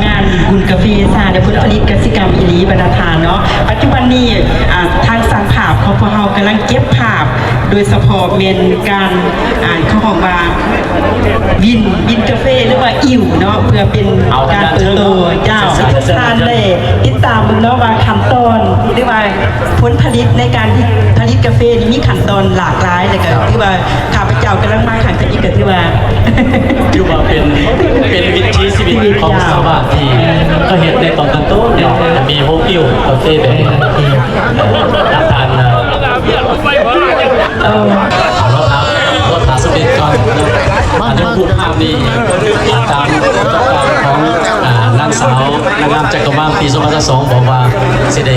ງານບຸນກາເຟຊາ ແລະ ຜົນຜະລິດກະສິກຳອີ່ຫຼີ ບັນດາທ່ານເນາະ. ປັດຈຸບັນນີ້ ອ່າ ທາງຊ່າງພາບຂອງພວກເຮົາກຳລັງເກັບພາບ ໂດຍສະເພາະແມ່ນການ ອ່າ ເຂົາເອີ້ນວ່າ ວິນ ວິນກາເຟ ຫຼືວ່າອິ້ວເນາະ ເພື່ອເປັນການເປີດໂຕ. ເຈົ້າ ໃຫ້ທຸກທ່ານໄດ້ຕິດຕາມເບິ່ງເນາະວ່າຂັ້ນຕອນ ຫຼືວ່າຜົນຜະລິດໃນການຜະລິດກາເຟນີ້ມີຂັ້ນຕອນຫຼາກຫຼາຍ ແລ້ວກໍຖືວ່າ ຂ້າພະເຈົ້າກຳລັງມາຄັ້ງທຳອິດ ກໍຖືວ່າ ຖືວ່າເປັນ ເປັນວິຖີຊີວິດຂອງຊາວບ້ານທີ່ເຂົາເຮັດໃນຕອນຕົ້ນໆເນາະ ຈະມີໂຮງອິ້ວກາເຟແບບນີ້ ອືມ ທ່ານ ເອີ ເອີ ເອົາ ລໍຖ້າ ລໍຖ້າສຳເລັດກ່ອນເນາະ. ອັນນີ້ຮູບພາບນີ້ ຕາມຂອງ ອ່າ ນາງສາວນາງງາມຈັກກະວານປີສອງພັນຊາວສອງ ບອກວ່າຊິໄດ້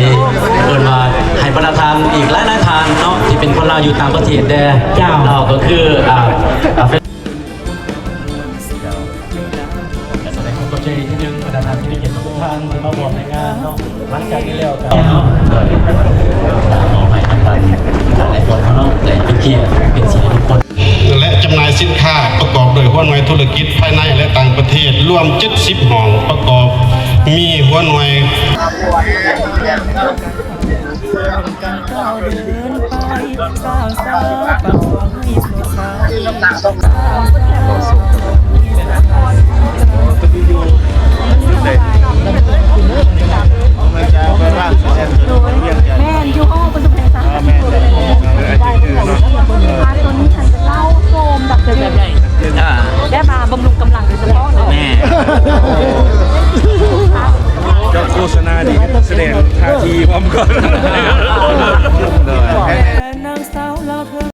ເອີ້ນວ່າໃຫ້ບັນດາທ່ານອີກຫຼາຍໆທ່ານເນາະ ທີ່ເປັນຄົນລາວຢູ່ຕ່າງປະເທດແດ່ ເຈົ້າ ເນາະ ກໍຄື ອ່າ ອ່າ ເຈົ້າ ກໍສະແດງຄວາມຂອບໃຈອີກເທື່ອໜຶ່ງ ບັນດາທ່ານທີ່ມີກຽດທຸກທ່ານທີ່ມາຮ່ວມໃນງານເນາະ. ຫຼັງຈາກນີ້ແລ້ວກໍ ເອີ ຂໍໃຫ້ທ່ານຫຼາຍໆຄົນເນາະ ໄດ້ເປັນກຽດເປັນສິລິມຸງຄົນ ແລະ ຈຳໜ່າຍສິນຄ້າ ປະກອບດ້ວຍຫົວໜ່ວຍທຸລະກິດພາຍໃນ ແລະ ຕ່າງປະເທດ ລວມເຈັດສິບຫ້ອງ ປະກອບມີຫົວໜ່ວຍ ແມ່ນ ຢູ່ຫ້ອງປະຊຸມແຫ່ງຊາດ ແມ່ນ ປະຊາຊົນມີທັງເລົ່າໂຊມ ແບບ ອ່າ ແບບວ່າບຳລຸງກຳລັງໂດຍສະເພາະເນາະ ແມ່ນ ເຈົ້າໂຄສະນານີ້ສະແດງທ່າທີພ້ອມກ່ອນ ອ່າ